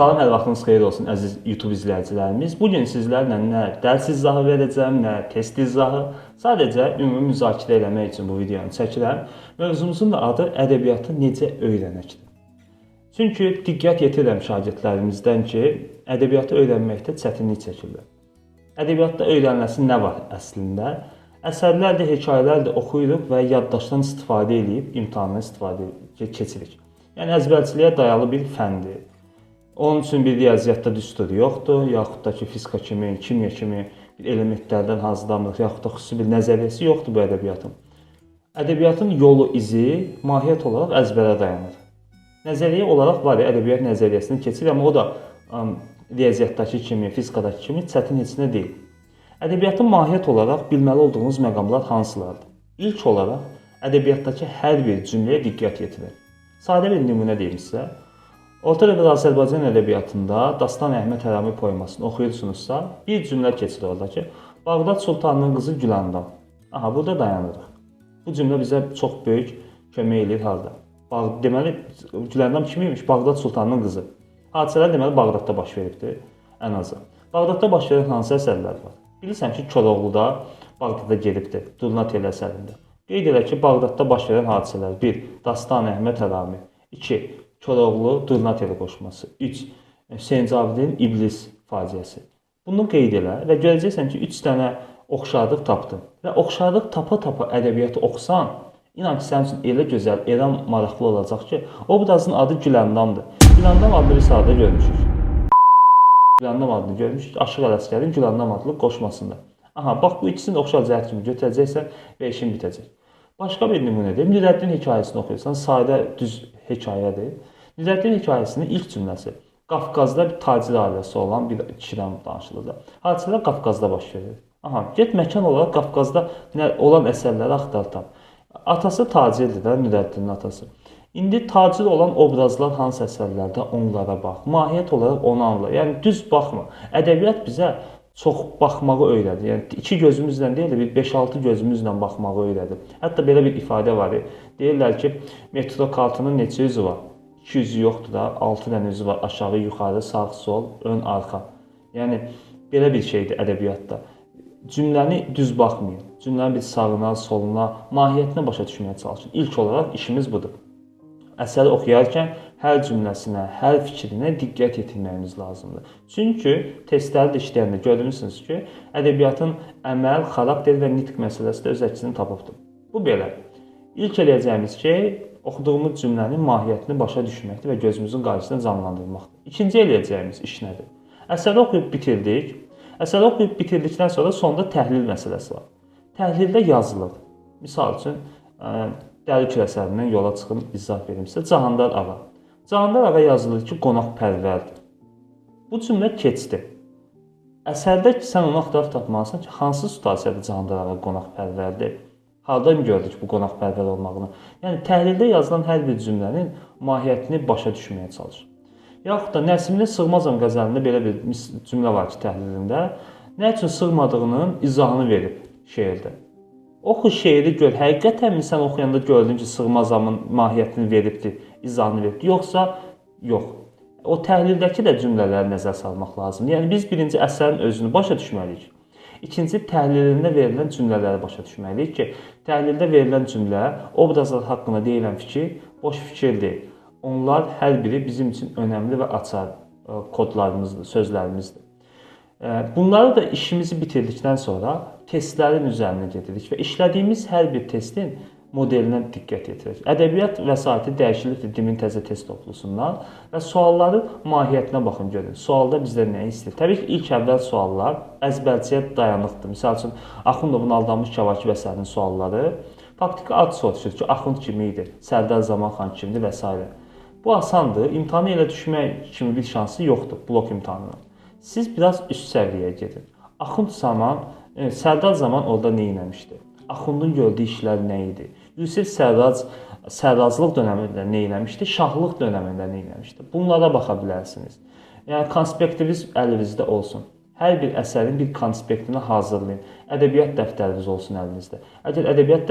Salam, hər vaxtınız xeyir olsun əziz YouTube izləyicilərimiz. Bu gün sizlərlə nə dərs izahı verəcəm, nə test izahı. Sadəcə ümumi müzakirə eləmək üçün bu videonu çəkirəm. Mövzumuzun da adı ədəbiyyatı necə öyrənəkdir. Çünki diqqət yetirirəm şagirdlərimizdən ki, ədəbiyyatı öyrənməkdə çətinlik çəkirlər. Ədəbiyyatda öyrənilməsi nə var əslində? Əsərlər də, hekayələr də oxuyuruq və yaddaşdan istifadə eləyib imtahandan istifadə keçirik. Yəni əzbərçiliyə dayalı bir fəndir. Onun üçün bir riyaziyyatda düstur yoxdur, yaxud da ki, fizika kimi, kimya kimi bir elementlərdən hazırlanmırıq, yaxud da xüsusi bir nəzəriyyəsi yoxdur bu ədəbiyyatın. Ədəbiyyatın yolu, izi mahiyyət olaraq əzbərə dayanır. Nəzəriyyə olaraq var ya, ədəbiyyat nəzəriyyəsini keçir, amma o da riyaziyyatdakı kimi, fizikadakı kimi çətin heç nə deyil. Ədəbiyyatın mahiyyət olaraq bilməli olduğunuz məqamlar hansılardır? İlk olaraq ədəbiyyatdakı hər bir cümləyə diqqət yetirin. Sadə bir nümunə deyim sizə. Orta dövr Azərbaycan ədəbiyyatında Dastan Əhməd Hərami poemasını oxuyursunuzsa, bir cümlə keçir orada ki, Bağdad sultanının qızı Güləndam. Aha, burada dayanırıq. Bu cümlə bizə çox böyük kömək eləyir harda? Deməli, Güləndam kim imiş? Bağdad sultanının qızı. Hadisələr deməli Bağdadda baş veribdir, ən azı. Bağdadda baş verən hansı əsərlər var? Bilirsən ki, Koroğlu da Bağdada gedibdir, Durna Teli əsərində. Qeyd elə ki, Bağdadda baş verən hadisələr 1. Dastan Əhməd Hərami, 2. Koroğlu, Durna Teli qoşması, 3. Hüseyn Cavidin İblis faciəsi. Bunu qeyd elə və görəcəksən ki, 3 dənə oxşarlıq tapdın. Və oxşarlıq tapa-tapa ədəbiyyatı oxusan, inan ki, sənin üçün elə gözəl, elə maraqlı olacaq ki, obrazın adı Güləndamdır. Güləndam adlı bir sadə görmüşük. Güləndam adını görmüşük Aşıq Ələsgərin Güləndam adlı qoşmasında. Aha, bax bu ikisini də oxşar cəhət kimi götürəcəksən və işin bitəcək. Başqa bir nümunə deyim. Nürəddin hekayəsini oxuyursan, sadə düz hekayədir. Nürəddin hekayəsinin ilk cümləsi Qafqazda bir tacir ailəsi olan bir kişidən danışılır da. Hadisələr Qafqazda baş verir. Aha, get məkan olaraq Qafqazda olan əsərləri axtar tap. Atası tacirdir də, Nürəddinin atası. İndi tacir olan obrazlar hansı əsərlərdə, onlara bax. Mahiyyət olaraq onu anla. Yəni düz baxma. Ədəbiyyat bizə çox baxmağı öyrədir. Yəni iki gözümüzlə deyil də bir 5-6 gözümüzlə baxmağı öyrədir. Hətta belə bir ifadə var. Deyirlər ki, metro kartının neçə üzü var? 2 üzü yoxdur da, 6 dənə üzü var. Aşağı, yuxarı, sağ, sol, ön, arxa. Yəni belə bir şeydir ədəbiyyatda. Cümləni düz baxmayın. Cümlənin bir sağına, soluna, mahiyyətinə başa düşməyə çalışın. İlk olaraq işimiz budur. Əsəri oxuyarkən hər cümləsinə, hər fikrinə diqqət yetirməyimiz lazımdır. Çünki testləri də işləyəndə görmüsünüz ki, ədəbiyyatın əməl, xarakter və nitq məsələsi də öz əksini tapıbdır. Bu belə. İlk eləyəcəyimiz şey oxuduğumuz cümlənin mahiyyətini başa düşməkdir və gözümüzün qarşısında canlandırmaqdır. İkinci eləyəcəyimiz iş nədir? Əsəri oxuyub bitirdik. Əsəri oxuyub bitirdikdən sonra sonda təhlil məsələsi var. Təhlildə yazılır. Misal üçün, Dəli Kür əsərindən yola çıxım, izah verim sizə. Cahandar ağa. Cahandar ağa yazılır ki, qonaqpərvərdir. Bu cümlə keçdi. Əsərdə ki, sən onu axtarıb tapmalısan ki, hansı situasiyada Cahandar ağa qonaqpərvərdir? Hardan gördük bu qonaqpərvər olmağını? Yəni, təhlildə yazılan hər bir cümlənin mahiyyətini başa düşməyə çalış. Yaxud da Nəsiminin Sığmazam qəzəlində belə bir cümlə var ki, təhlilində nə üçün sığmadığının izahını verib şeirdə. Oxu şeiri gör, həqiqətənmi sən oxuyanda gördün ki, Sığmazamın mahiyyətini veribdir, izahını veribdir, yoxsa yox. O təhlildəki də cümlələri nəzər salmaq lazımdır. Yəni, biz birinci əsərin özünü başa düşməliyik. İkinci, təhlilində verilən cümlələri başa düşməliyik ki, təhlildə verilən cümlə, obrazlar haqqında deyilən fikir boş fikir deyil. Onlar hər biri bizim üçün önəmli və açar kodlarımızdır, sözlərimizdir. Bunları da işimizi bitirdikdən sonra testlərin üzərinə gedirik və işlədiyimiz hər bir testin modelinə diqqət yetiririk. Ədəbiyyat vəsaiti dəyişilibdir DİM-in təzə test toplusundan və sualların mahiyyətinə baxın görün. Sualda bizdə nə istəyir? Təbii ki, ilk əvvəl suallar əzbərçiyə dayanıqdır. Misal üçün, Axundovun Aldanmış Kəvakib əsərinin sualları faktiki ad soruşur ki, Axund kimi idi, Sərdar Zamanxan kimdir və s. Bu asandır. İmtahanı elə düşmək kimi bir şansı yoxdur blok imtahanının. Siz biraz üst səviyyəyə gedin. Axund zaman, Sərdar Zaman orada nə etmişdi? Axundun gördüyü işlər nə idi? Yusif Sərrac sərraclıq dönəmində nə etmişdi? Şahlıq dönəmində nə etmişdi? Bunlara baxa bilərsiniz. Yəni konspektiniz əlinizdə olsun. Hər bir əsərin bir konspektini hazırlayın. Ədəbiyyat dəftəriniz olsun əlinizdə. Əgər ədəbiyyat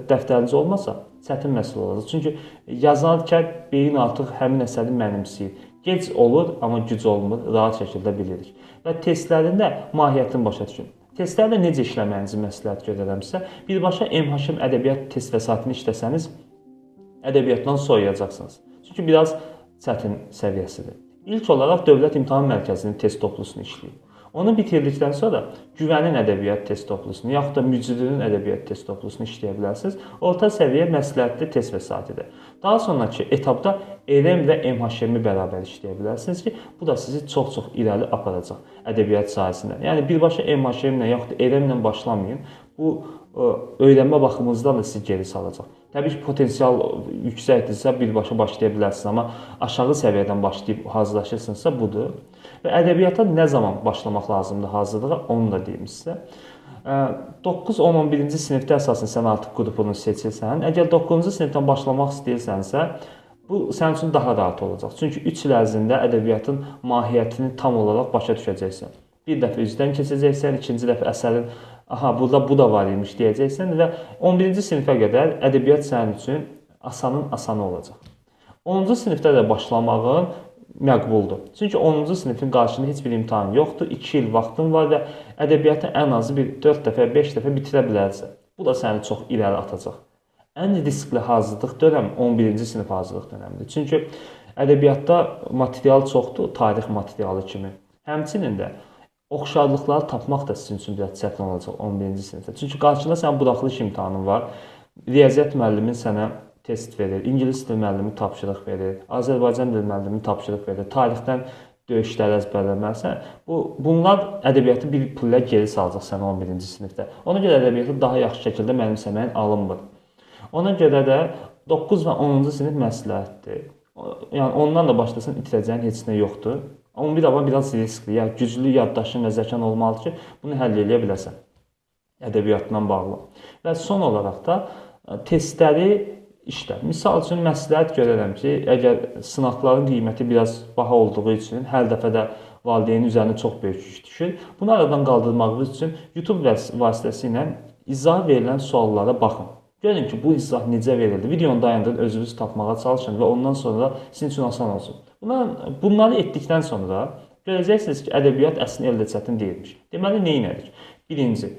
dəftəriniz olmasa, çətin məsələ olacaq. Çünki yazarkən beyin artıq həmin əsəri mənimsəyir. Gec olur, amma güc olmur, rahat şəkildə bilirik. Və testlərin də mahiyyətini başa düşün. Testlərdə necə işləməyinizi məsləhət görərəm sizə. Birbaşa MHM ədəbiyyat test vəsaitini işləsəniz, ədəbiyyatdan soyuyacaqsınız. Çünki biraz çətin səviyyəsidir. İlk olaraq Dövlət İmtahan Mərkəzinin test toplusunu işləyin. Onu bitirdikdən sonra Güvənin ədəbiyyat test toplusunu, yaxud da Mücrünün ədəbiyyat test toplusunu işləyə bilərsiniz. Orta səviyyə məsləhətli test vəsaitidir. Daha sonraki etapda RM və MHM-i bərabər işləyə bilərsiniz ki, bu da sizi çox-çox irəli aparacaq ədəbiyyat sahəsində. Yəni birbaşa MHM-lə yaxud da RM-lə başlamayın. Bu öyrənmə baxımınızdan da sizi geri salacaq. Təbii ki, potensial yüksəkdirsə birbaşa başlaya bilərsiniz, amma aşağı səviyyədən başlayıb hazırlaşırsınızsa budur. Və ədəbiyyata nə zaman başlamaq lazımdır hazırlığa, onu da deyim sizə. 9, 10, 11-ci sinifdə əsasən sən artıq qrupunu seçirsən. Əgər 9-cu sinifdən başlamaq istəyirsənsə, bu sənin üçün daha rahat olacaq. Çünki 3 il ərzində ədəbiyyatın mahiyyətini tam olaraq başa düşəcəksən. Bir dəfə üzdən keçəcəksən, ikinci dəfə əsərin aha, burada bu da var imiş deyəcəksən və 11-ci sinifə qədər ədəbiyyat sənin üçün asanın asanı olacaq. 10-cu sinifdə də başlamağın məqbuldur. Çünki 10-cu sinifin qarşında heç bir imtahan yoxdur, 2 il vaxtın var və ədəbiyyatı ən azı bir 4 dəfə, 5 dəfə bitirə bilərsən. Bu da səni çox irəli atacaq. Ən riskli hazırlıq dönəmi 11-ci sinif hazırlıq dönəmidir. Çünki ədəbiyyatda material çoxdur, tarix materialı kimi. Həmçinin də oxşarlıqları tapmaq da sizin üçün biraz çətin olacaq 11-ci sinifdə. Çünki qarşında sənin buraxılış imtahanın var. Riyaziyyat müəllimin sənə test verir, İngilis dili müəllimi tapşırıq verir, Azərbaycan dili müəllimi tapşırıq verir, tarixdən döyüşləri əzbərləməlisən. Bunlar ədəbiyyatı bir pullə geri salacaq sənə 11-ci sinifdə. Ona görə ədəbiyyatı daha yaxşı şəkildə mənimsəməyin alınmır. Ona görə də 9 və 10-cu sinif məsləhətdir. Yəni ondan da başlasan itirəcəyin heç nə yoxdur. 11 amma biraz riskli, yəni güclü yaddaşın və zəkan olmalıdır ki, bunu həll eləyə biləsən ədəbiyyatla bağlı. Və son olaraq da testləri işlə. Misal üçün məsləhət görərəm ki, əgər sınaqların qiyməti biraz baha olduğu üçün hər dəfə də valideynin üzərinə çox böyük yük düşür. Bunu aradan qaldırmağınız üçün YouTube vasitəsilə izah verilən suallara baxın. Görün ki, bu izah necə verildi. Videonu dayandırın, özünüz tapmağa çalışın və ondan sonra sizin üçün asan olsun. Bunları etdikdən sonra görəcəksiniz ki, ədəbiyyat əslində elə də çətin deyilmiş. Deməli, nə elədik? Birinci,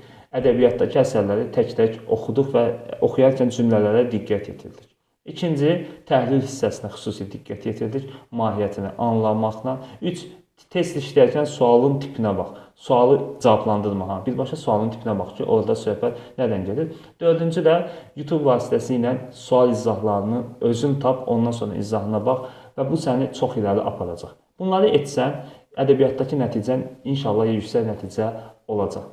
ədəbiyyatdakı əsərləri tək-tək oxuduq və oxuyarkən cümlələrə diqqət yetirdik. İkinci, təhlil hissəsinə xüsusi diqqət yetirdik, mahiyyətini anlamaqla. Üç, test işləyərkən sualın tipinə bax. Sualı cavablandırma, ha. Birbaşa sualın tipinə bax ki, orada söhbət nədən gedir. Dördüncü də YouTube vasitəsilə sual izahlarını özün tap, ondan sonra izahına bax və bu səni çox irəli aparacaq. Bunları etsən, ədəbiyyatdakı nəticən inşallah yüksək nəticə olacaq.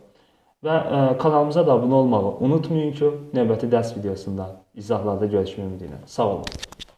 Və kanalımıza da abunə olmağı unutmayın ki, növbəti dərs videosunda izahlarda görüşmək ümidi ilə. Sağ olun.